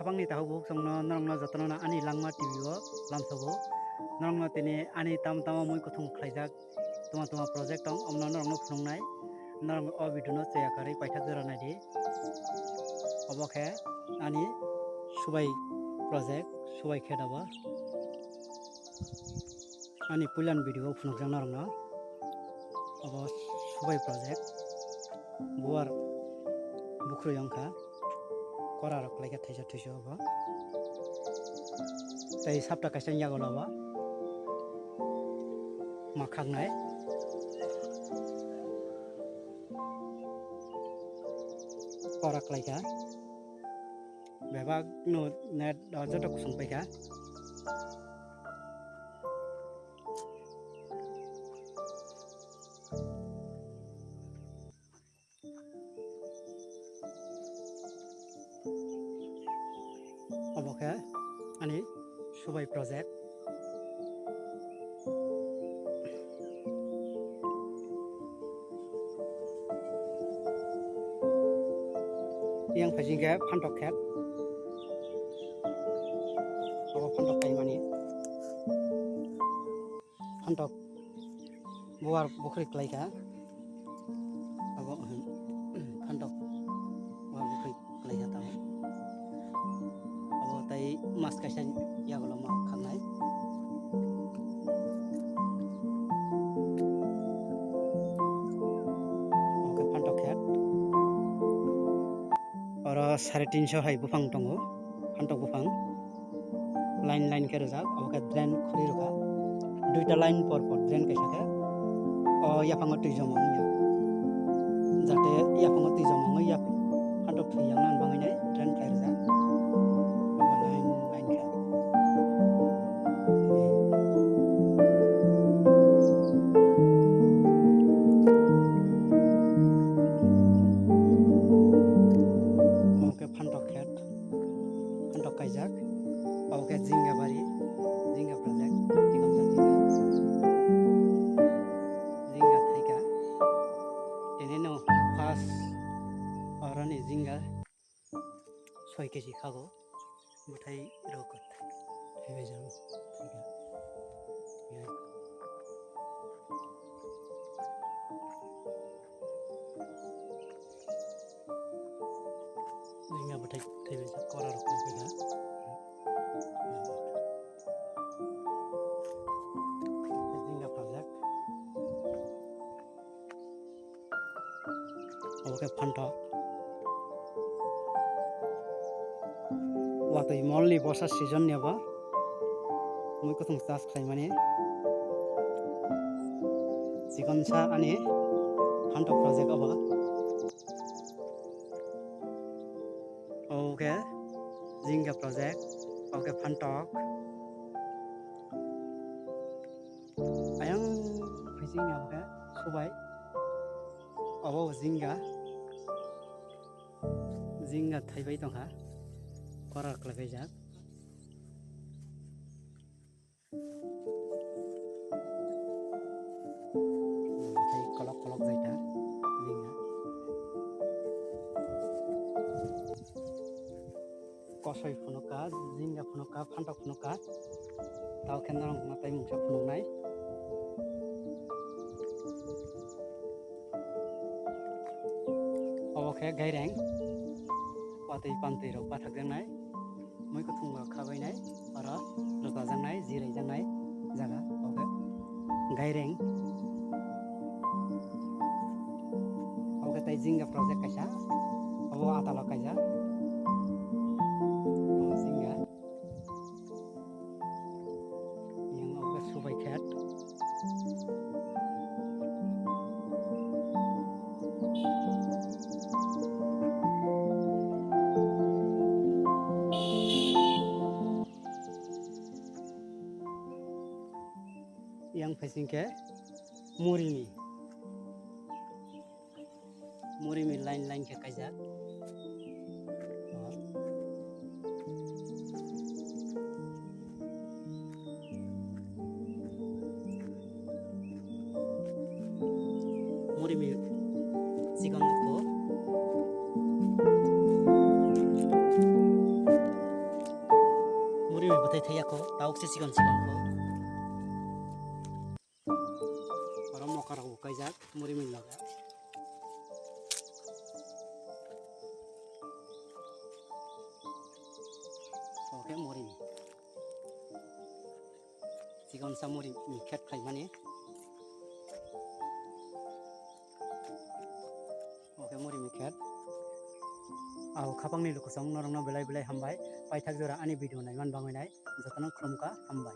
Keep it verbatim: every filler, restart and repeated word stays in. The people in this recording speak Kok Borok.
Bangni takhuk bukhuk chwngno norokno jotono ani Langma T V o lamsogo. Norokno tini ani tamo tamo mui kuthum khlaijak tuma tuma project tong, omno norokno phunuknai. Norok o video no cheya karwi paithak jora naidi. Obo khe ani Subai project, Subai khe daba. Ani puilan video o phunukjak norokno. Obo Subai project. Buar bukhru wngkha. Kora rok khlaikha thaisa thaisa obo. Tei sapta kaisa yago lobo. Makhaknai. Kora khlaikha. Bebak no net o joto kusung paikha. Obo khe ani Subai project. Yang phaising khe phantok khet. Obo phantok kaimani. Phantok buar bukhri khlaikha. Abo, phantok buar bukhri khlaikha tamo. Abo tai mas kaisa yagulo ma khangnai. Oke phantok khet. Oro sare tinso hai buphang tongo, phantok buphang. Line line khe rijak, obo khe drain khuri rwkha. Duita line por por drain kaisa khe. O yaphango twi joma wngya. Jate yaphango twi joma wngwi yak phantok thwi yang nan bangwi nai drain khlai rijak. Obo line line khe. Obo khe phantok khet. Phantok kaijak. Obo khe jinga bari, jinga project, chikonsa jinga. Jinga thaika. Tini no first oroni jinga soi keji khago. Bwthai rok thaibai jang thaika. Jinga bwthai thaibai jak kora rok thaibai jak. Jinga phaljak. Obo khe phantok. Watwi molni bosa season ni obo. Mui kuthung chas khlaimani. Chikonsa ani phantok project obo. Obo khe jinga project, obo khe phantok. Ayang phaising obo khe subai. Obo jinga. Jinga thaibai tongkha. Korar khlaibai jak. Tei kolok kolok jaita jinga. Kosoi phunukha, jinga phunukha, phantok phunukha. Tao khe norok no tei mungsa phunuknai. Obo khe gaireng, watwi pantwi rok bathakjaknai, mui kuthung rok khabainai, oro rwchapjaknai, jiraijaknai jaga, obo khe gaireng. Obo khe tei jinga project kaisa, obo atalo kaijak, obo jinga. Yang obo subai khet. Yang phaising khe murini. Muri mi line line khe kaijak. Muri mi chikon ko. Thaiya kho, tauk se chikon chikon kho. Oro mokar rok bo kaijak, muri mil loge. Oke, muri. Chikon sa muri mi khet khaimani. Oke, muri mi khet. Ao khapangni lukusong norokno belai belai hambai. Paithak jora ani video naiman bangwi nai. Jotono khulumkha, hambai.